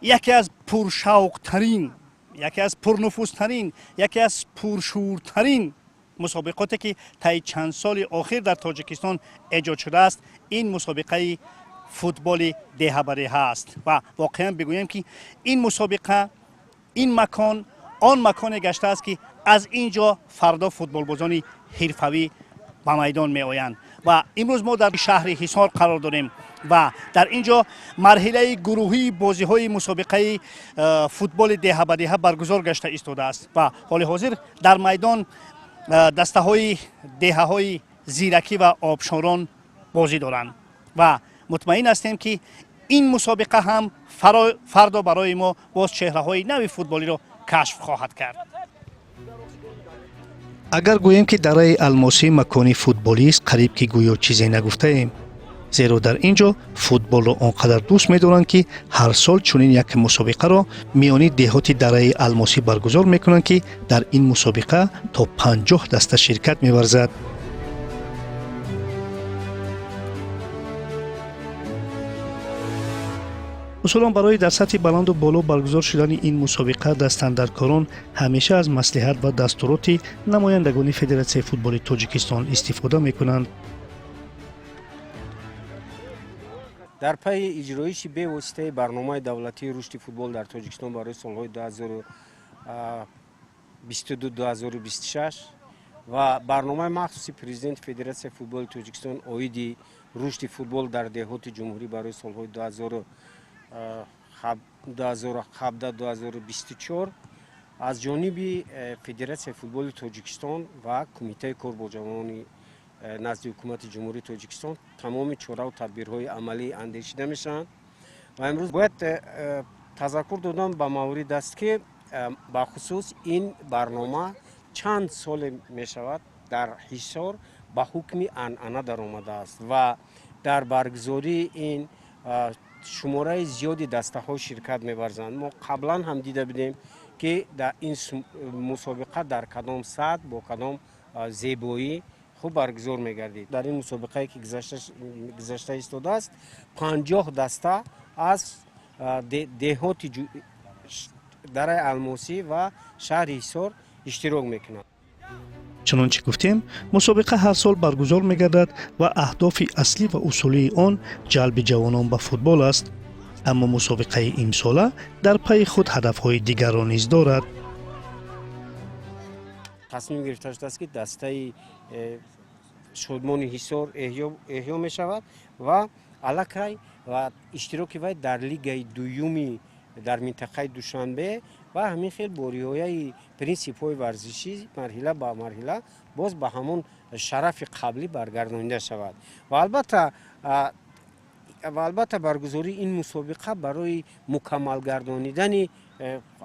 Яке аз пуршавқтарин, яке аз пурнуфузтарин, яке аз пуршӯртарин мусобиқоте, ки таи чанд соли охир дар Тоҷикистон эҷод шудааст, ин мусобиқаи футболи деҳа ба деҳа аст. Ва воқеан бигӯем, ки ин мусобиқа, ин макон он маконе гаштааст, ки аз ин ҷо фардо футболбозони ҳирфавӣ ба майдон меоянд. Ва имрӯз мо дар шаҳри Ҳисор қарор дорем ва дар ин ҷо марҳилаи гурӯҳии бозиҳои мусобиқаи футболи деҳа ба деҳа баргузор гашта истодааст. Ва ҳоли ҳозир дар майдон дастаҳои деҳаҳои Зиракӣ ва Обшорон бозӣ доранд ва мутмаин ҳастем, ки ин мусобиқа ҳам фардо барои мо боз чеҳраҳои нави футболиро кашф хоҳад кард. Агар гӯем, ки Дараи Алмосӣ макони футболист, қариб ки гӯё чизе нагуфтаем, зеро дар ин ҷо футболро он қадар дӯст медоранд, ки ҳар сол чунин як мусобиқаро миёни деҳоти Дараи Алмосӣ баргузор мекунанд, ки дар ин мусобиқа то 50 даста ширкат меварзад. Усулан, барои дар сатҳи баланду боло баргузор шудани ин мусобиқа дастандаркорон ҳамеша аз маслиҳат ва дастуроти намояндагони Федератсияи футболи Тоҷикистон истифода мекунанд. Дар пайи иҷроиши бевоситаи барномаи давлатии рушди футбол дар Тоҷикистон барои солҳои 2022-2026 ва барномаи махсуси президенти Федератсияи футболи Тоҷикистон оиди рушди футбол дар деҳоти ҷумҳурӣ барои солҳои 2017-2024, аз ҷониби Федератсияи футболи Тоҷикистон ва Кумитаи кор бо ҷавонони назди Ҳукумати Ҷумҳурии Тоҷикистон тамоми чораву тадбирҳои амалӣ андешида мешаванд. Ва имрӯз бояд тазаккур додан ба маврид аст, ки бахусус ин барнома чанд соле мешавад, дар Ҳисор ба ҳукми анъана даромадааст ва дар баргузории ин шумораи зиёди дастаҳо ширкат меварзанд. Мо қаблан ҳам дида будем, ки дар ин мусобиқа дар кадом сатҳ, бо кадом зебоӣ хуб баргузор мегардид. Дар ин мусобиқае, ки гузашта истодааст, 50 даста аз деҳоти Дараи Алмосӣ ва шаҳри Ҳисор иштирок мекунанд. Чунончи гуфтем, мусобиқа ҳар сол баргузор мегардад ва аҳдофи аслӣ ва усулии он ҷалби ҷавонон ба футбол аст. Аммо мусобиқаи имсола дар пайи худ ҳадафҳои дигарро низ дорад. Тасмим гирифта шудааст, ки дастаи Шодмони Ҳисор эҳё мешавад ва аллакай ва иштироки вай дар лигаи дуюми дар минтақаи Душанбе ва ҳамин хел бо риояи принсипҳои варзишӣ марҳила ба марҳила боз ба ҳамон шарафи қаблӣ баргардонида шавад. Ва албатта баргузории ин мусобиқа барои мукаммалгардонидани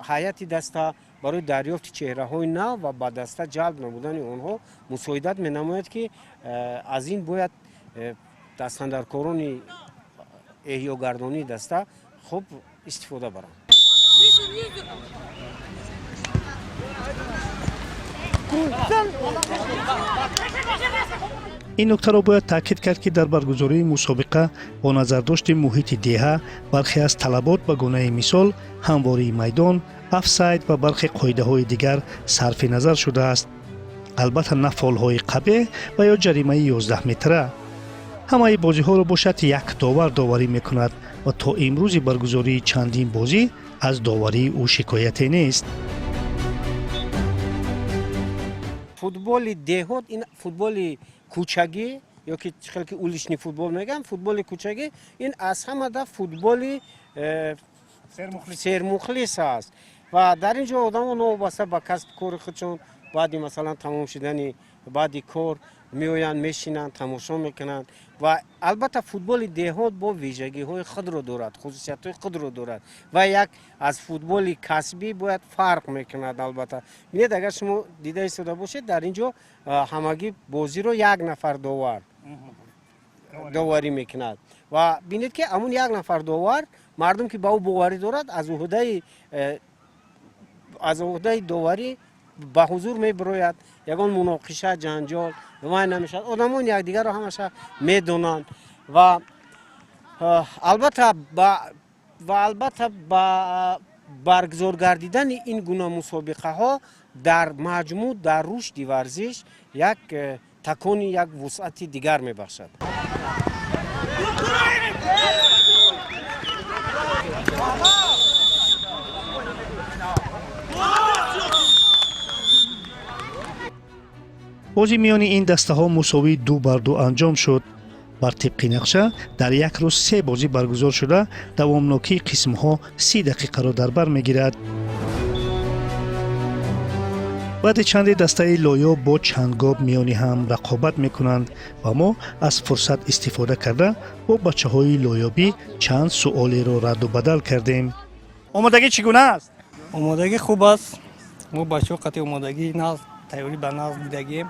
ҳайати даста, барои дарёфти чеҳраҳои нав ва ба даста ҷалб намудани онҳо мусоидат менамояд, ки аз ин бояд дастандаркорони эҳёгардонии даста хуб истифода баранд. Ин нуктаро бояд таъкид кард, ки дар баргузории мусобиқа бо назардошти муҳити деҳа бархе аз талабот, ба гунаи мисол ҳамвории майдон, офсайд ва бархе қоидаҳои дигар сарфи назар шудааст. Албатта, на фолҳои қабеҳ ва ё ҷаримаи 11 метра. Ҳамаи бозиҳоро бошад, як довар доварӣ мекунад ва то имрӯзи баргузории чандин бозӣ аз доварии ӯ шикояте нест. Футболи деҳот ин футболи кӯчагӣ ё ки хеле ки уличный футбол мегӯям, футболи кӯчагӣ ин аз ҳамада футболи сермухлис аст. Ва дар ин ҷо одамо новобаста ба касбу кори худшон баъди, масалан, тамом шудани баъди кор меоянд, мешинанд, тамошо мекунанд. Ва албатта, футболи деҳот бо вижагиҳои худро дорад, хусусиятҳои худро дорад ва як аз футболи касбӣ бояд фарқ мекунад. Албатта, бинед, агар шумо дида истода бошед, дар ин ҷо ҳамагӣ бозиро як нафар довар доварӣ мекунад. Ва бинед, ки ҳамун як нафар довар, мардум ки ба ӯ боварӣ дорад, аз уҳдаи доварӣ ба ҳузур мебирояд. Ягон муноқиша, ҷанҷол вай намешавад. Одамон якдигарро ҳамаша медонанд. Ва албатта, ба Ва албатта ба баргузор гардидани ин гуна мусобиқаҳо дар маҷмӯъ дар рушди варзиш як такони, як вусъати дигар мебахшад. Бозӣ миёни ин дастаҳо мусовии 2 бар 2 анҷом шуд. Бар тибқи нақша дар як рӯз се бозӣ баргузор шуда, давомнокии қисмҳо 30 дақиқаро дар бар мегирад. Баъди чанде дастаи Лоёб бо Чангоб миёни ҳам рақобат мекунанд ва мо аз фурсат истифода карда бо бачаҳои лоёбӣ чанд суолеро радду бадал кардем. Омодагӣ чӣ гуна аст? Омодагӣ хуб аст. Мо бачаҳо қатъи омодагӣ нағз, тайёрӣ ба нағз дидагием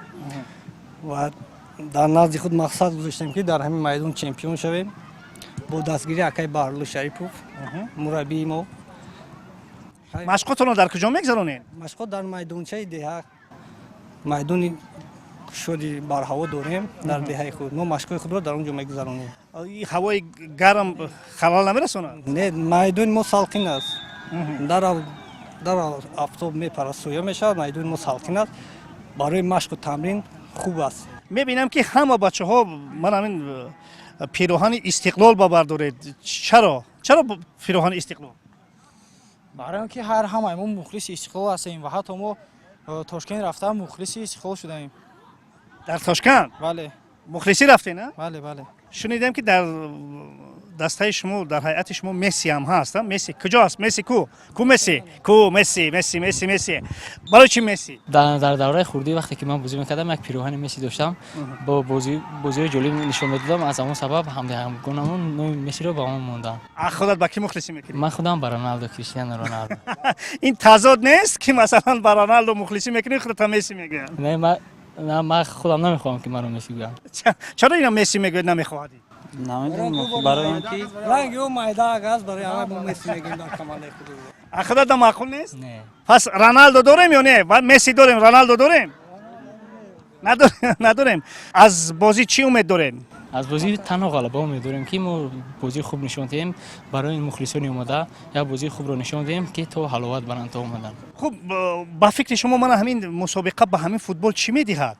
ва дар назди худ мақсад гузоштем, ки дар ҳамин майдон чемпион шавем бо дастгирии акаи Баҳрулло Шарипов, мураббии мо. Машқотонро дар куҷо мегзаронед? Машқот дар майдончаи деҳа, майдони кушоди барҳаво дорем дар деҳаи худ. Мо машқҳои худро дар он ҷо мегузаронем. Ҳавои гарм халал намерасонад? Не, майдони мо салқин аст. Дар афтоб мепарад, соя мешавад. Майдони мо салқин аст, барои машқу тамрин хуб аст. Мебинам, ки ҳама бачаҳо ман ҳамин пироҳани Истиқлол ба бар доред. Чаро пироҳани Истиқлол? Барои он ки ҳар ҳамаи мо мухлиси Истиқлол ҳастем ва ҳатто мо Тошкент рафта мухлиси Истиқлол шудаем. Дар Тошкент? Бале. Мухлисӣ рафтен, а? Бале. Шунидем, ки дар дастаи шумо, дар ҳайати шумо Месси ҳам ҳаст. Месси куҷо аст? Месси ку? Ку Месси? Ку Месси? Месси, Месси, Месси. Барои чӣ Месси? Дар давраи хурдӣ, вақте ки ман бозӣ мекардам, як пироҳани Месси доштам, бо бозиҳои ҷолиб нишон медодам. Аз ҳамон сабаб ҳамдиҳамгонамон номи Мессиро ба он монданд. А худат ба кӣ мухлисӣ мекунӣ? Ман худам ба Роналдо, Криштиано Роналдо. Ин тазод нест, ки масалан ба Роналдо мухлисӣ мекунӣ, худата Месси мегӯянд? Не, ман худам намехоҳам, ки маро Месси гӯянд. Чаро ина Месси мегӯяд намехоҳадӣ? Намедонам, барои он ки Ранги ӯ майдаак аст, барои ҳама мо Месси мегӯем дар командаи худ. А худата маъқул нест? Не. Пас Роналдо дорем ё не? Месси дорем, Роналдо дорем? Надорем. Аз бозӣ чӣ умед дорем? Аз бозӣ танҳо ғалаба умед дорем, ки мо бозии хуб нишон диҳем барои мухлисони омода, як бозии хубро нишон диҳем, ки то ҳаловат баранд, то омадан. Хуб, ба фикри шумо, мана ҳамин мусобиқа ба ҳамин футбол чӣ медиҳад?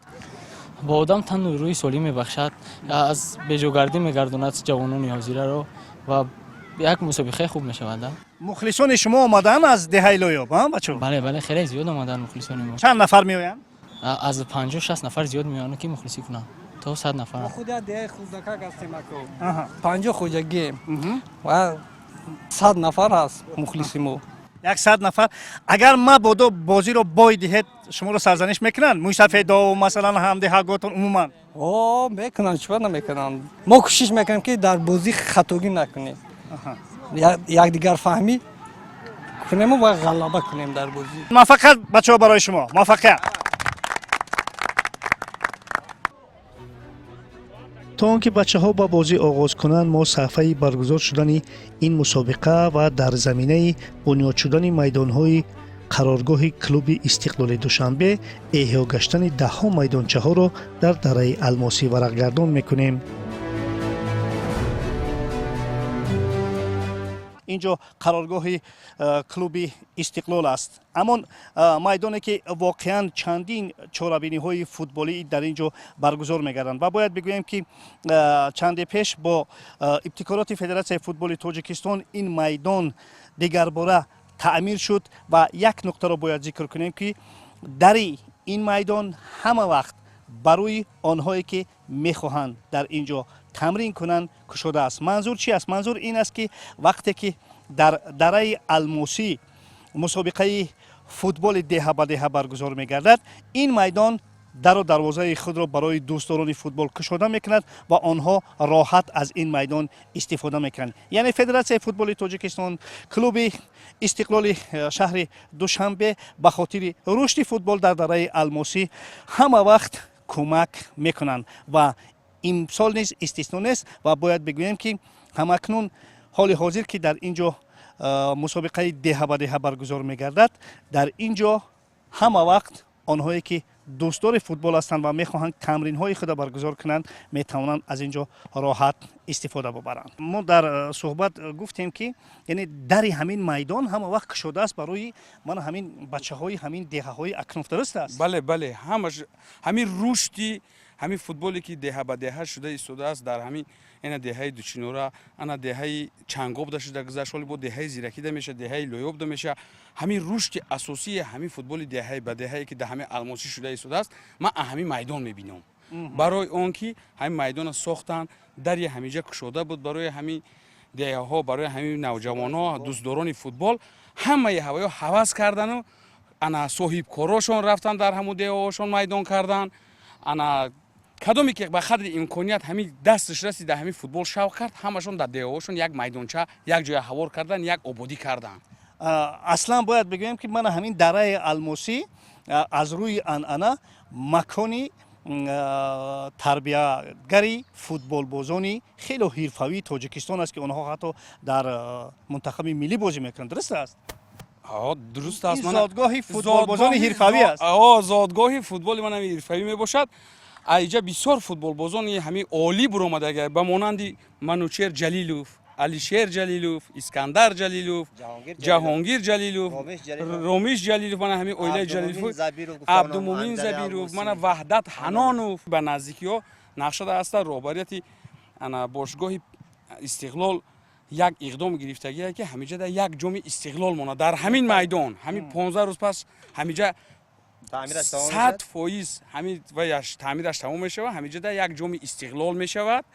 Ба одам тану рӯҳи солим мебахшад, аз беҷогардӣ мегардонад ҷавонони ҳозираро ва як мусобиқаи хуб мешавад. Мухлисони шумо омадаанд аз деҳаи Лоёб, бачо? Бале, хеле зиёд омаданд мухлисони мо. Чанд нафар меоянд? Аз 50-60 нафар зиёд меоянд, ки мухлисӣ кунанд, то 100 нафар. Мо худ як деҳаи хурдакак ҳастем, ако, 50 хоҷагием ва 100 нафар ҳаст мухлиси мо. 100 нафар. Агар мабодо бозиро бой диҳед, шуморо сарзаниш мекунанд мӯйсафедо, масалан, ҳамдеҳаготон умуман? О, мекунанд, чиба намекунанд. Мо кӯшиш мекунем, ки дар бозӣ хатогӣ накунем, якдигарфаҳмӣ кунему ва ғалаба кунем дар бозӣ. Муваффақият, бачаҳо, барои шумо муваффақият. То он ки бачаҳо ба бозӣ оғоз кунанд, мо саҳфаи баргузор шудани ин мусобиқа ва дар заминаи бунёд шудани майдонҳои қароргоҳи клуби Истиқлоли Душанбе эҳё гаштани даҳҳо майдончаҳоро дар дараи Алмосӣ варақгардон мекунем. Ин ҷо қароргоҳи клуби Истиқлол аст, ҳамон майдоне, ки воқеан чандин чорабиниҳои футболӣ дар ин ҷо баргузор мегарданд. Ва бояд бигӯем, ки чанде пеш бо ибтикороти Федератсияи футболи Тоҷикистон ин майдон дигарбора таъмир шуд. Ва як нуқтаро бояд зикр кунем, ки дари ин майдон ҳама вақт барои онҳое, ки мехоҳанд дар ин ҷо тамрин кунанд, кушода аст. Манзур чи аст? Манзур ин аст, ки вақте ки дар дараи Алмосӣ мусобиқаи футболи деҳа ба деҳа баргузор мегардад, ин майдон дару дарвозаи худро барои дӯстдорони футбол кушода мекунад ва онҳо роҳат аз ин майдон истифода мекунанд. Яъне Федератсияи футболи Тоҷикистон, клуби Истиқлоли шаҳри Душанбе ба хотири рушди футбол дар дараи Алмосӣ ҳама вақт кӯмак мекунанд ва имсол низ истисно нест. Ва бояд бигӯем, ки ҳамакнун, ҳоли ҳозир, ки дар ин ҷо мусобиқаи деҳа ба деҳа баргузор мегардад, дар ин ҷо ҳама вақт онҳое, ки Дӯстдори футбол ҳастанд ва мехоҳанд тамринҳои худро баргузор кунанд, метавонанд аз ин ҷо роҳат истифода бубаранд. Мо дар суҳбат гуфтем, ки яъне дари ҳамин майдон ҳама вақт кушодааст барои мана ҳамин бачаҳои ҳамин деҳаҳои акноф, дуруст аст? Бале, ҳамаш ҳамин рушди ҳамин футболе, ки деҳа ба деҳа шуда истодааст, дар ҳамин ина деҳаи Дучинора, ана деҳаи Чангобда шуда гузашт, ҳоли бо деҳаи Зиракида меша, деҳаи Лоёбда меша. Ҳамин рушди асосии ҳамин футболи деҳаи ба деҳае, ки дар ҳамин Алмосӣ шуда истодааст, ман ҳамин майдон мебинам, барои он ки ҳамин майдона сохтанд, дари ҳаминҷа кушода буд барои ҳамин деҳаҳо, барои ҳамин навҷавонҳо, дӯстдорони футбол. Ҳамаи ҳаваё ҳавас кардану ана соҳибкорошон рафтан, дар ҳамун деҳаҳошон майдон кардан. Ана кадоме ки ба қадри имконият ҳамин дасташ расида, ҳамин футбол шавқ кард, ҳамашон дар деҳаҳошон як майдонча, як ҷоя ҳавор кардан, як ободӣ кардан. Аслан бояд бигӯем, ки мана ҳамин дараи Алмосӣ аз рӯи анъана макони тарбиягари футболбозони хело ҳирфавии Тоҷикистон аст, ки онҳо ҳатто дар мунтахаби миллӣ бозӣ мекунанд, дуруст аст? Дуруст аст. Зодгоҳи футболбозони ҳирфавӣ аст. Зодгоҳи футболи ман ҳамин ҳирфавӣ мебошад. Аиҷа бисёр футболбозони ҳамин олӣ буромадага, ба монанди Манучер Ҷалилов, Алишер Ҷалилов, Искандар Ҷалилов, Ҷаҳонгир Ҷалилов, Ромиш Ҷалилов, мана ҳамин оилаи Ҷалилов, Абдумумин Забиров, мана Ваҳдат Ҳанонов. Ба наздикиҳо нақша аста, роҳбарияти ана бошгоҳи Истиқлол як иқдом гирифтагие, ки ҳамиҷа як ҷоми Истиқлол монад дар ҳамин майдон. Ҳамин 15 рӯз пас ҳамиҷа 100% ҳамин ваяш таъмираш тамом мешавад, ҳамиҷа як ҷоми Истиқлол мешавад.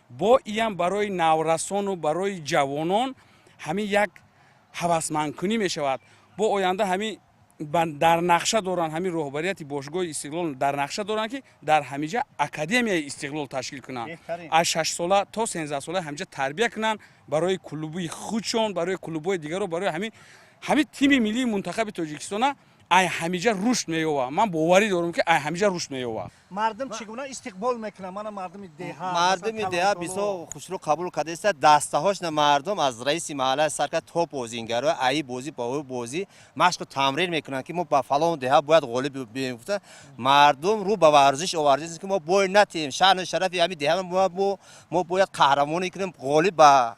Бо иам барои наврасону барои ҷавонон ҳамин як ҳавасмандкунӣ мешавад. Бо оянда ҳамин дар нақша доранд, ҳамин роҳбарияти бошгоҳи Истиқлол дар нақша доранд, ки дар ҳамиҷа академияи Истиқлол ташкил кунанд, аз 6-сола то 13-сола ҳамиҷа тарбия кунанд барои клуби худшон, барои клубҳои дигаро, барои ҳамин тими миллии мунтахаби Тоҷикистона. Ай ҳамиҷа рушд меёвад, ман боварӣ дорам, ки ай ҳамиҷа рушд меёвад. Мардум чӣ гуна истиқбол мекунад мана мардуми деҳа? Мардуми деҳа бисёр хушрӯ қабул кардааста дастаҳошна. Мардум аз раиси маҳалла сар кард то бозингаро аи бозӣ ба ӯ бозӣ машқу тамрин мекунанд, ки мо ба фалон деҳа бояд ғолиб бием гуфта. Мардум рӯ ба варзиш овардааст, ки мо бой натиҳем шаъну шарафи ҳамин деҳа, мо бояд қаҳрамонӣ кунем, ғолиб ба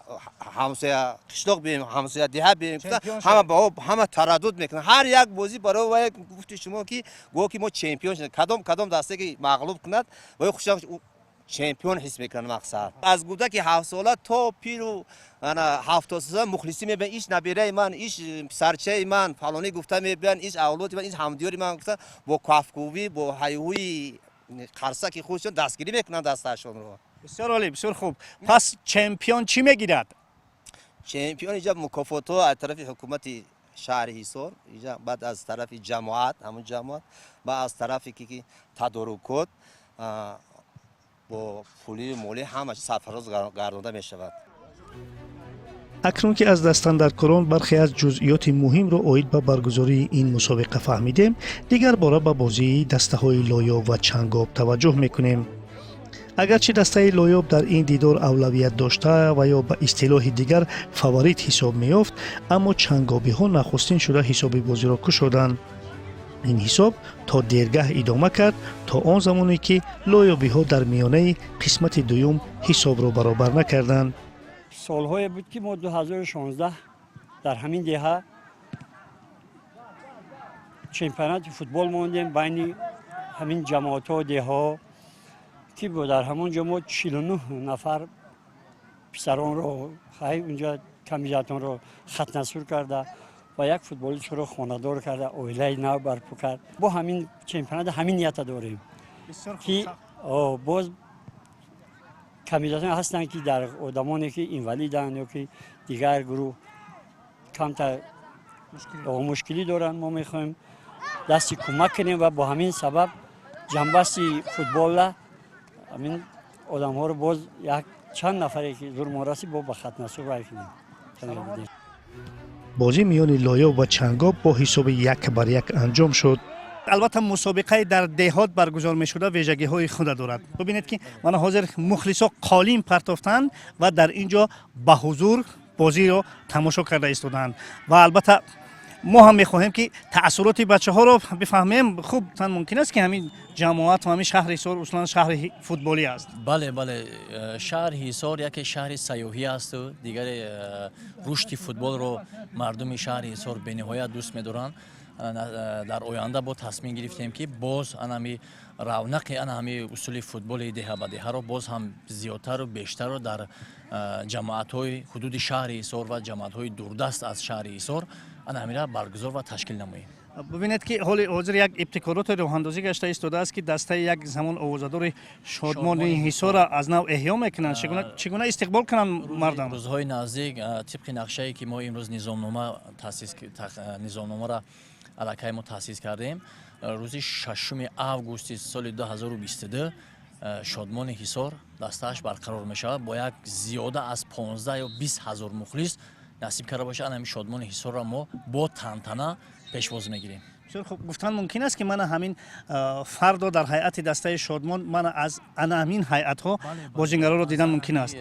ҳамсоя қишлоқ бием, ҳамсоя деҳа бием гуфта. Ҳама ба ҳама тараддуд мекунанд ҳар як бозӣ. Барои вай гуфти шумо, ки гӯё ки мо чемпион шудем, кадом дасте ки мағлуб кунад, вай хушам чемпион ҳис мекунад. Мақсад, аз кӯдаки 7-сола то пиру ана 70-сола мухлисӣ мебиён. Иш набираи ман, иш писарчаи ман фалонӣ гуфта мебиён, иш авлоди ман, иш ҳамдиёри ман гуфта, бо кафкӯбӣ, бо ҳайҳӯи қарсаки худшон дастгирӣ мекунанд дастаашонро. Бисёр олӣ, бисёр хуб. Пас чемпион чӣ мегирад? Чемпион иҷа мукофотҳо аз тарафи ҳукумати шаҳри Ҳисор иҷа, баъд аз тарафи ҷамоат, ҳамун ҷамоат, ба аз тарафи ки тадорукот бо пулию молӣ ҳамаш сарфароз гардонда мешавад. Акнун ки аз дастандаркорон бархе аз ҷузъиёти муҳимро оид ба баргузории ин мусобиқа фаҳмидем, дигар бора ба бозии дастаҳои Лоёб ва Чангоб таваҷҷӯҳ мекунем. Агарчи дастаи Лоёб дар ин дидор авлавият дошта ва ё ба истилоҳи дигар фаворит ҳисоб меёфт, аммо чангобиҳо нахустин шуда ҳисоби бозиро кушоданд. Ин ҳисоб то дергаҳ идома кард, то он замоне ки лоёбиҳо дар миёнаи қисмати дуюм ҳисобро баробар накарданд. Солҳое буд, ки мо 2016 дар ҳамин деҳа чемпионати футбол мондем байни ҳамин ҷамоатҳо, деҳаҳо, ки дар ҳамон ҷо мо 49 нафар писаронро хай унҷа камизатонро хатнасур карда ва як футболистро хонадор карда, оилаи нав барпо кард. Бо ҳамин чемпионат ҳамин нията дорем, ки боз камизатон ҳастанд, ки дар одамоне ки инвалиданд ё ки дигар гурӯҳ камтар мушкилӣ доранд, мо мехоҳем дасти кӯмак кунем ва бо ҳамин сабаб ҷанбасти футболла ҳамин одамҳоро боз як чанд нафаре ки зурмон расид, бо ба хатнасур рай кунем. Бозӣ миёни Лоёб ва Чангоб бо ҳисоби 1-1 анҷом шуд. Албатта, мусобиқаи дар деҳот баргузор мешуда вижагиҳои худа дорад. Бубинед, ки мана ҳозир мухлисо қолин партофтанд ва дар ин ҷо ба ҳузур бозиро тамошо карда истодаанд ва албатта Мо ҳам мехоҳем, ки таассуроти бачаҳоро бифаҳмем. Хуб, мумкин аст, ки ҳамин ҷамоат ва ҳамин шаҳри Ҳисор усулан шаҳри футболӣ аст? Бале, шаҳри Ҳисор яке шаҳри сайёҳӣ асту дигаре рушди футболро мардуми шаҳри Ҳисор бениҳоят дӯст медоранд. Дар оянда бо тасмим гирифтем, ки боз анами равнақи ана ҳами усули футболи деҳа ба деҳаро боз ҳам зиёдтару бештарро дар ҷамоатҳои ҳудуди шаҳри Ҳисор ва ҷамоатҳои дурдаст аз шаҳри Ҳисор ана ҳамира баргузор ва ташкил намоем. Бибинед, ки ҳоли ҳозир як ибтикороте роҳандозӣ гашта истодааст, ки дастаи як замон овозадори Шодмони Ҳисора аз нав эҳё мекунанд. Чӣ гуна истиқбол кунанд мардам? Рӯзҳои наздик, тибқи нақшае ки мо имрӯз низомнома таъсис, низомномаро аллакай мо таъсис кардем, рӯзи 6 августи соли 2022 Шодмони Ҳисор дастааш барқарор мешавад бо як зиёда аз 15 ё 20 ҳазор мухлис. Насиб карда бошад, ана ҳамин Шодмони Ҳисорро мо бо тантана пешвоз мегирем. Бисёр хуб. Гуфтан мумкин аст, ки мана ҳамин фардо дар ҳайати дастаи Шодмон мана аз ана ҳамин ҳайатҳо бозингароро дидан мумкин аст?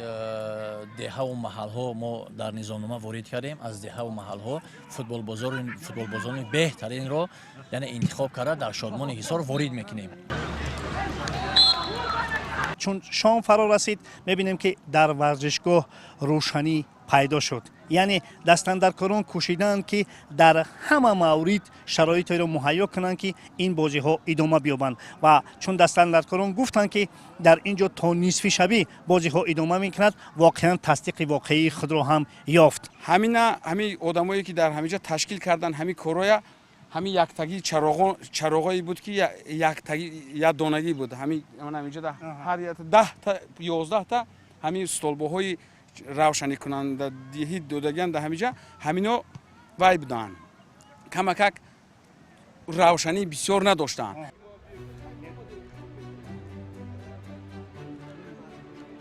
Деҳаву маҳалҳо мо дар низомнома ворид кардем, аз деҳаву маҳалҳо футболбозони беҳтаринро, яъне, интихоб карда, дар Шодмони Ҳисор ворид мекунем. Чун шом фаро расид, мебинем, ки дар варзишгоҳ рӯшанӣ пайдо шуд, яъне дастандаркорон кӯшидаанд, ки дар ҳама маврид шароитеро муҳайё кунанд, ки ин бозиҳо идома биёбанд. Ва чун дастандаркорон гуфтанд, ки дар ин ҷо то нисфи шабӣ бозиҳо идома мекунад, воқеан тасдиқи воқеии худро ҳам ёфт. Ҳамина ҳамин одамое, ки дар ҳаминҷа ташкил кардан ҳамин корҳоя, ҳамин яктагӣ чароғое буд, ки яктагӣ якдонагӣ буд. Ҳамин ҳаминҷа ҳар 10-та, 11-та ҳамин столбоҳои равшаникунандадиҳӣ додагиан дар ҳаминҷа, ҳамино вай буданд, камакак равшанӣ бисёр надоштанд.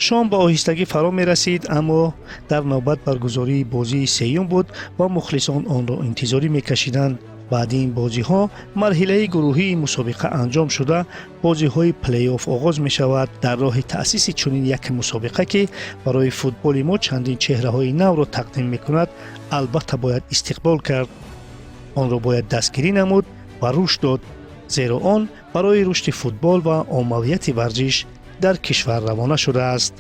Шом ба оҳистагӣ фаро мерасид, аммо дар навбат баргузории бозии сеюм буд ва мухлисон онро интизорӣ мекашиданд. Баъди ин бозиҳо марҳилаи гурӯҳии мусобиқа анҷом шуда, бозиҳои плей-офф оғоз мешавад. Дар роҳи таъсиси чунин як мусобиқа, ки барои футболи мо чандин чеҳраҳои навро тақдим мекунад, албатта бояд истиқбол кард, онро бояд дастгирӣ намуд ва рушд дод, зеро он барои рушди футбол ва оммавияти варзиш дар кишвар равона шудааст.